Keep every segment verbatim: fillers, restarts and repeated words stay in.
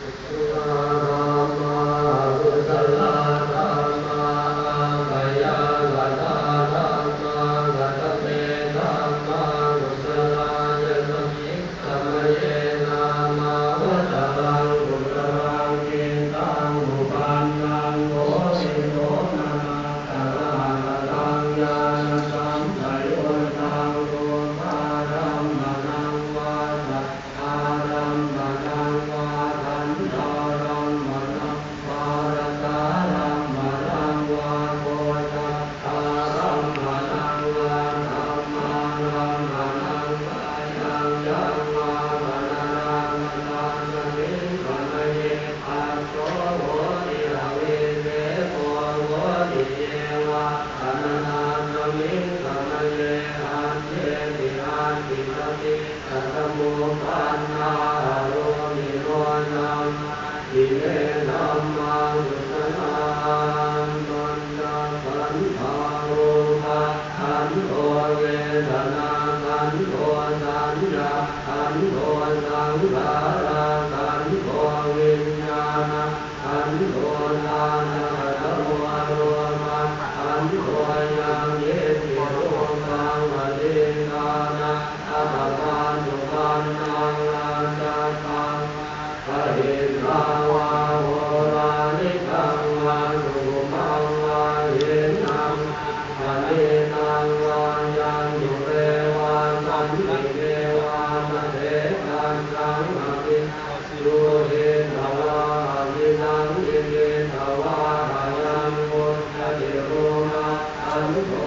Kusalā dhammā, akusalā dhammā, abyākatā dhammā. Katame dhammā kusalā? Yasmiṃ samaye nāma vataṃ kusalaṃ cittaṃ uppannaṃ, kho vidomanaṃ tathāgataṃ ñāṇasampayuttaṃ, rūpārammaṇaṃ vā saddārammaṇaṃ vā gandhārammaṇaṃ vā rasārammaṇaṃ vā phoṭṭhabbārammaṇaṃ vā dhammārammaṇaṃ vā, yaṃ yaṃ vā panārabbha, tasmiṃ samaye phasso hoti, avikkhepo hoti, ye vā pana tasmiṃ samaye aṭṭheti aṭṭhissati. Katamuppannā arūpino dhammā? Ime dhammā kusalā. Pañcakkhandhā: rūpakkhandho, vedanākkhandho, saññākkhandho, saṅkhārakkhandho, viññāna khandho. Tattha katamo rūpakkhandho? Yaṅkiñci rūpaṃ atītānāgatapaccuppannaṃ ajjhattaṃ vā bahiddhā vā oḷārikaṃ vā sukhumaṃ vā hīnaṃ vā paṇītaṃ vā, yaṃ dūre vā saṃnike vā, na tejassaṃ abhi jūhitvā abhisaṅkhipitvā ayaṃ vuccati rūpakkhandho.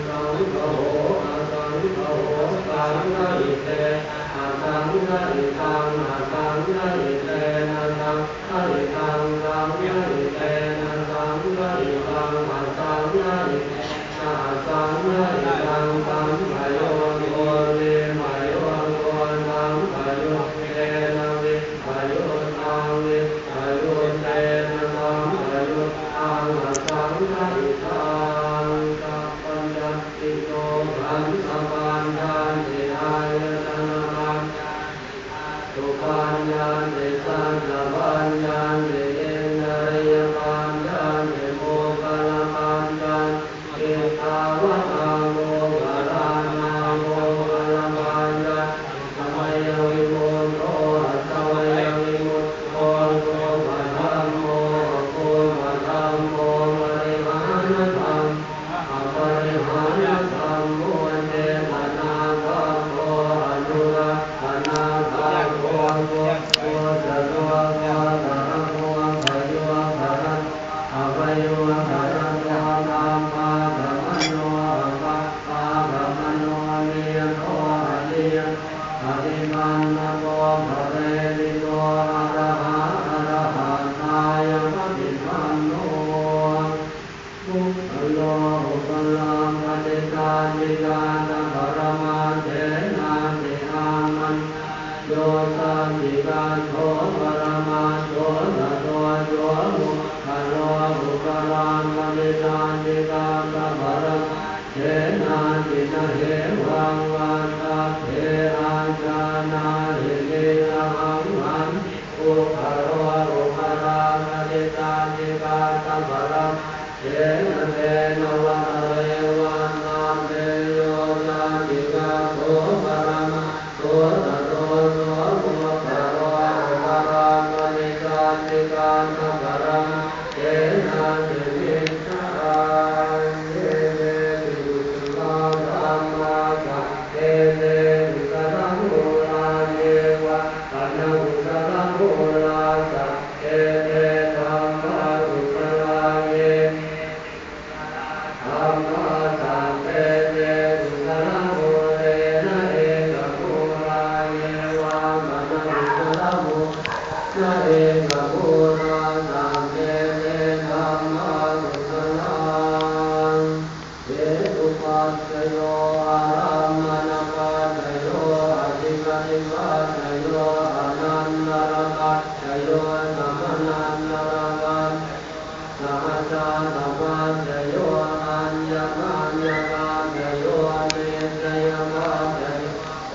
Saṅgaho asaṅgaho, saṅgahitena asaṅgahitaṃ, asaṅgahitena saṅgahitaṃ, saṅgahitena saṅgahitaṃ, asaṅgahitena asaṅgahitaṃ, sampayogo vippayogo, sampayuttena vippayuttaṃ, vippayuttena sampayogaṃ, asaṅgahitaṃ. Sappajjattiyo khandhapaññatti āyatanapaññatti dhātupaññatti saccapaññatti indriyapaññatti puggalapaññatti. Kittāvatā puggalā? Nā puggalapaññatto. Samayavimutto asamayavimutto, kuppadhammo akuppadhammo, parihānadhammo aparihānadhammo, cetanābhabbo anurakkhanābhabbo, puggucato gotrabhū bhayūparato abhayūparato, bhabbāgamano abhabbāgamano, niyato aniyato, atitannato, pharetido, arahā arahattāya paṭipanno. Puggalo upalabbhati saccikaṭṭhaparamatthenāti. Āmantā. Yo saccikaṭṭho paramattho tato yo puggalo upalabbhati saccikaṭṭhaparamatthenāti. Na hevaṃ vattabbe. Ājānāhi. Kitaṃ hanti puggalo upalabbhati saccikaṭṭhaparamatthenāti. Tena vata re vattabbe. Yo saccikaṭṭho paramattho tato yo puggalo upalabbhati saccikaṭṭhaparamatthenāti. Micchā. Ete pi kusalā dhammā, sabbe te kusalamūlā, ye vā pana kusalamūlā, sabbe te dhammā kusalā, ye dhammā, sabbe te kusalamūlena ekamūlā, ye vā pana kusalamūlena ekamūlā, sabbe te dhammā kusalā. Hetupaccayo, ārammaṇapaccayo, adhipatipaccayo, anantarapaccayo, samanantarapaccayo, sahajātapaccayo, aññamaññapaccayo, nissayapaccayo,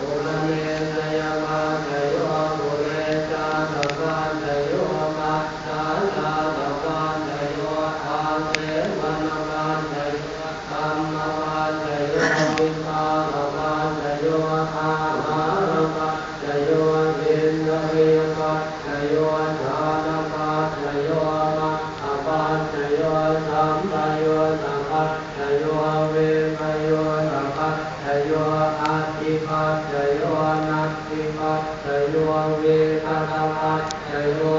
upanissayapaccayo, purejātapaccayo, vipākapaccayo, āhārapaccayo, indriyapaccayo, jhānapaccayo, maggapaccayo, sampayuttapaccayo, vippayuttapaccayo, atthipaccayo, natthipaccayo, vigatapaccayo,